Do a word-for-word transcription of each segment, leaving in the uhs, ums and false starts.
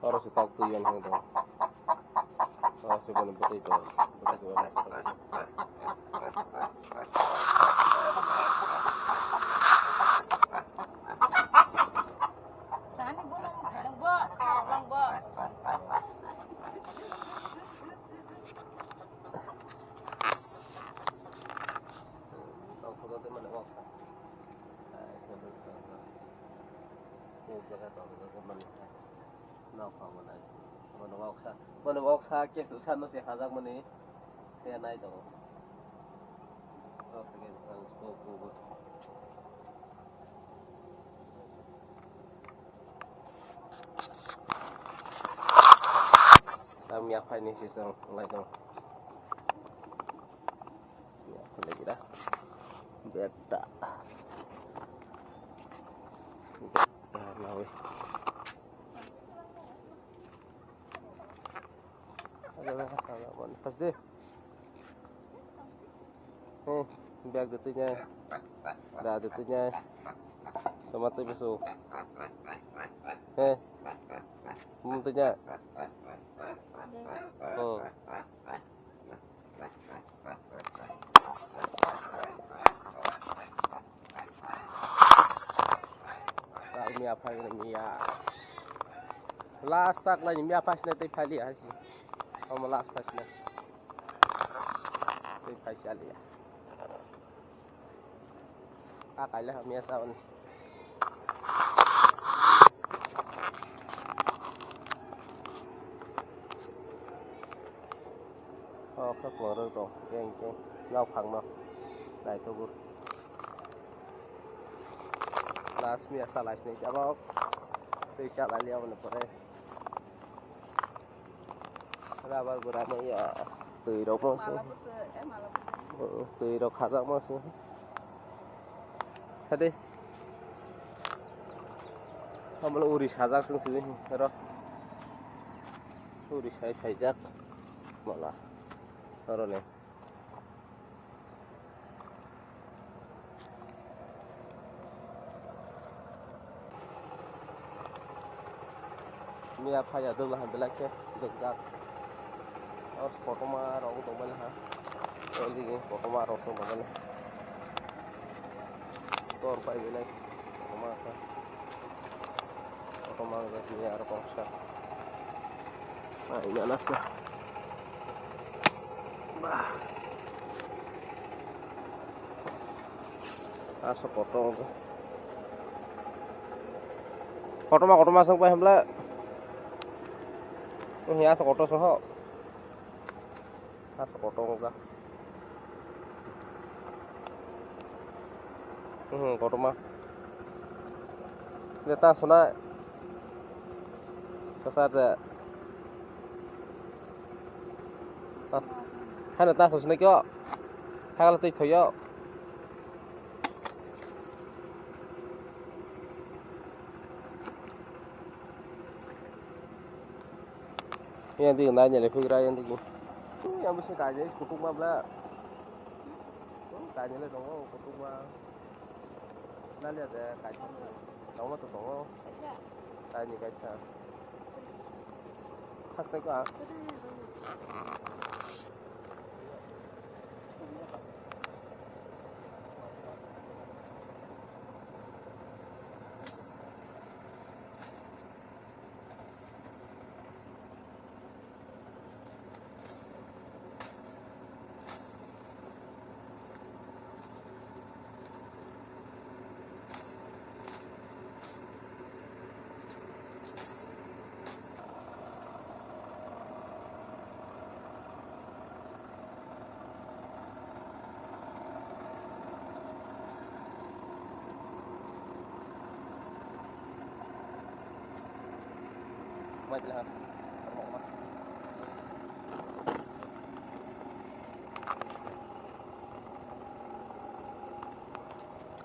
Oro se tok twi yan hang do. Oro se boni bwtwi do. Bwtwi do. Nok pha bo nai. Bono wok sa, bono wok sa kesu sa no se hajak mani. Te nai tongo. Wok sa kesu sa no se kok kok. Tam ya phai ni si sang lai tong. Ya phai lagi dah. Beta. Beta nawi. Pas deh. Eh, biak de tunya. Da de tunya. Tomat tu bisu. Eh. Mum tunya. Oh. Lai mi aphai ni mi ya. Last tak lai mi aphai sini tei phali asi. Omo last phai sini. Tei phai si alia. A kaila ha mi asa oni. O khe kwrwng tong khe hwnkhe nok phangno naitugwi. Last miya salai sini jabok twi salai liya aboni pore. Rubber bwra maya twi rok no se. Twi rok khajak ma se. Hade. Hamlo uri sajak sung sini ro. Uri sai phaijak. Mala. Oro le. Miya phaya dwgla han belai khe dwgjak. O kotorma rok wng tongmani ha. O digi kotorma rok wng tongmani. Tor pai belai kotorma khe. Kotorma wng jak miya aro kongsa. Ai, ya, last na. Bah. Asa kotor. Kotorma, kotorma song pai hemla. Ini asa kotor soho. Asa kotor wng jak. Hmm, kotorma. Neta sona. Kasar de. Hana ta sosne kyo. Hagala tei thoyo. Yang di nanya le pigra yang di. Yang bisa kaje kutuk ma bla. Kaje le tongo kutuk ma. Nanya de kaje. Tongo to tongo. Kaje kaje. Khasnai ko a. Mai pila ha.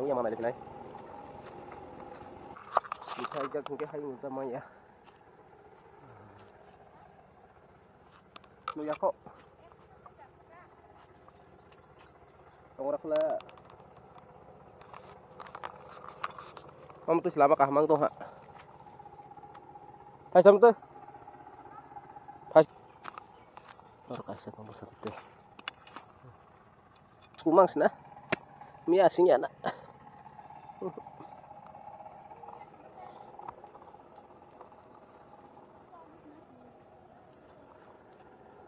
Ang yang mana lagi nai? Kita ajak ke hai udah mai ya. Nuyako. Tongra khula. Om tu selama kahmang tu ha. Hai sam tu. Oro kaisa tong bwsa twi. Kumang sina. Miya sing ya na.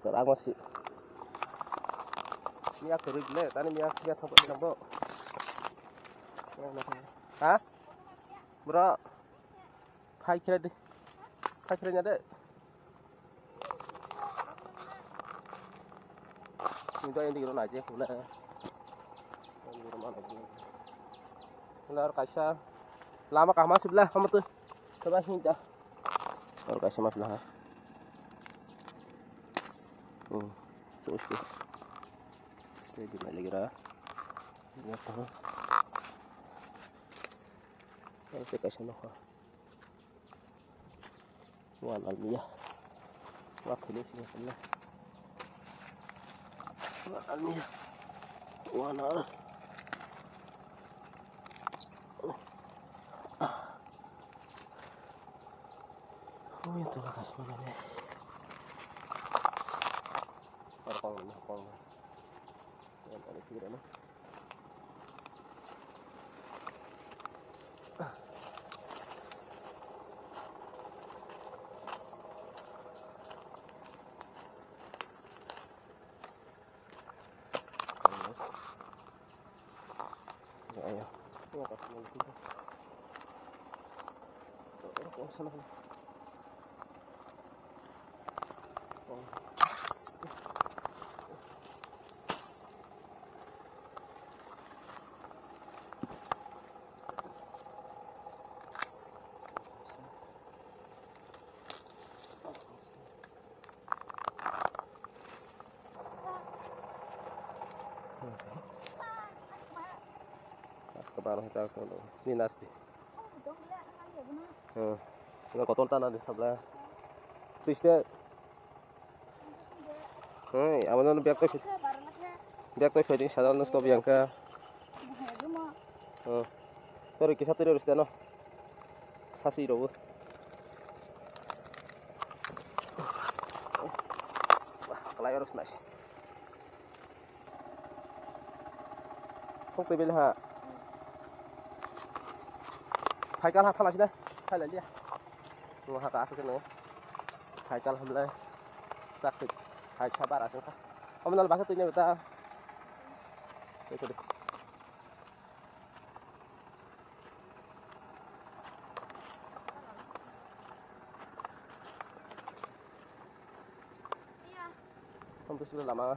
Kwrak ma si. Miya kwrwi le, tani miya, miya thang nang bo. Ha? Bro. Phai khe de. Phai khe de. Ni do indi ro na je khuna. Indi ro ma na je. Khuna ro kaisa lama kaham sibla, hamo to. Coba hinta. Ro kaisa masla ha. Hmm. So, so. Te di na lagi ra. Ya, tahu. Ro kaisa no ha. Wan almiya. Wa philip sini pula. Wan almiya. Wan al. Ui, tu lah kasih mana ni? Ada kong ni, kong ni. Yang ada kira ni. Ni nasti. Hmm. Ini kotor tanah di sebelah. Terus dia. Hmm, aman bag tu. Bag tu feeding sadar nus to biang ka. Hmm. Tori kisa tori rus dano. Sasi robo. Wah, kelai rus nice. Thok twi bele ha. Phaikal ha thalasina. Thalaliya. Nung ha ka asuk nung. Phaikal hamlai. Sak twi. Phaiksa bara sung kha. Omo nal bakhe twi ne beta. Twi twi. Tong twi sila lama.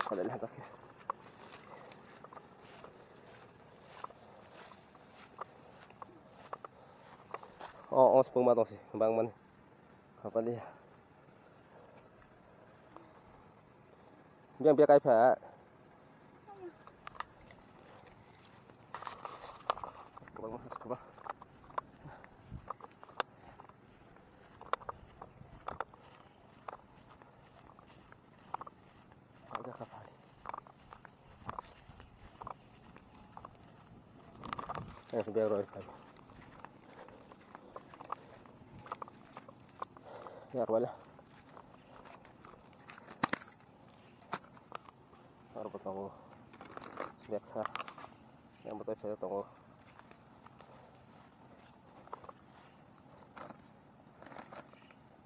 Kale le ha bakhe. O, o, sipung ma tongsi, bang mani. Kapali. Biang biak ai pha. Kabang, kabang. Kaga kapali. Eh, biar roi kai. Biar wala. Ar batango. Biar sa. Yang betul saya tunggu.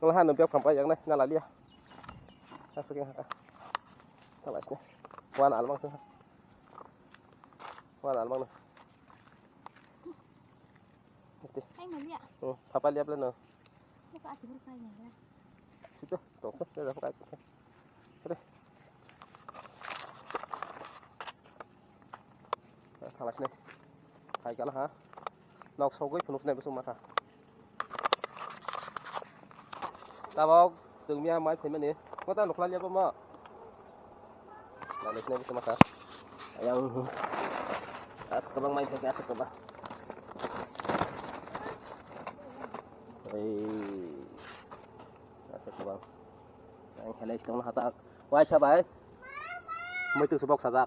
Nang hano biak phampai yang nai nalaliya. Asuk yang haka. Talas ne. Wan almang sih. Wan almang ne. Mesti. Hai malia. Hmm, papa liap le no. Buka ati berkai ya. Situ, tong sih, dia dah buka. Re. Thalasne. Hai kala ha. Nok sogwi phunuknai bwswk makha. Tabok chwng miya mai phaimani. Kota nukla liya bama. Nalisnai bwswk makha. Ayang. Aswk kwbang mai phaikha aswk kwbang. Ei. Aswk kwbang. Ang khelai si tongno hata. Waisa bai. Muitu subok sajak.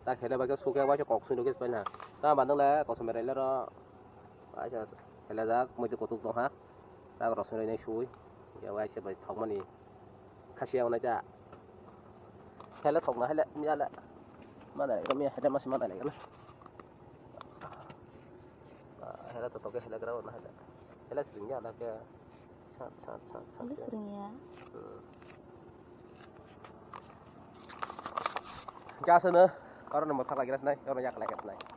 Ta khelai bai khe sukhe waisa kok sui nukhe pai na. Ta bandung le kosom berai le ro. Waisa khelai jak muitu kutuk tong ha. Tabuk rosong rwi nai sui. Ya wai se bai thokmani. Khasiya onai ta. Hele thokna hele miyale. Mana le miyale hele masi mana le. Hele to toke hele gra na hele. Hele sring ya na ke. Sat sat sat sat. Ini sering ya. Jasa na. Aro namo thak lagi ras nai. Aro yak lagi ras nai.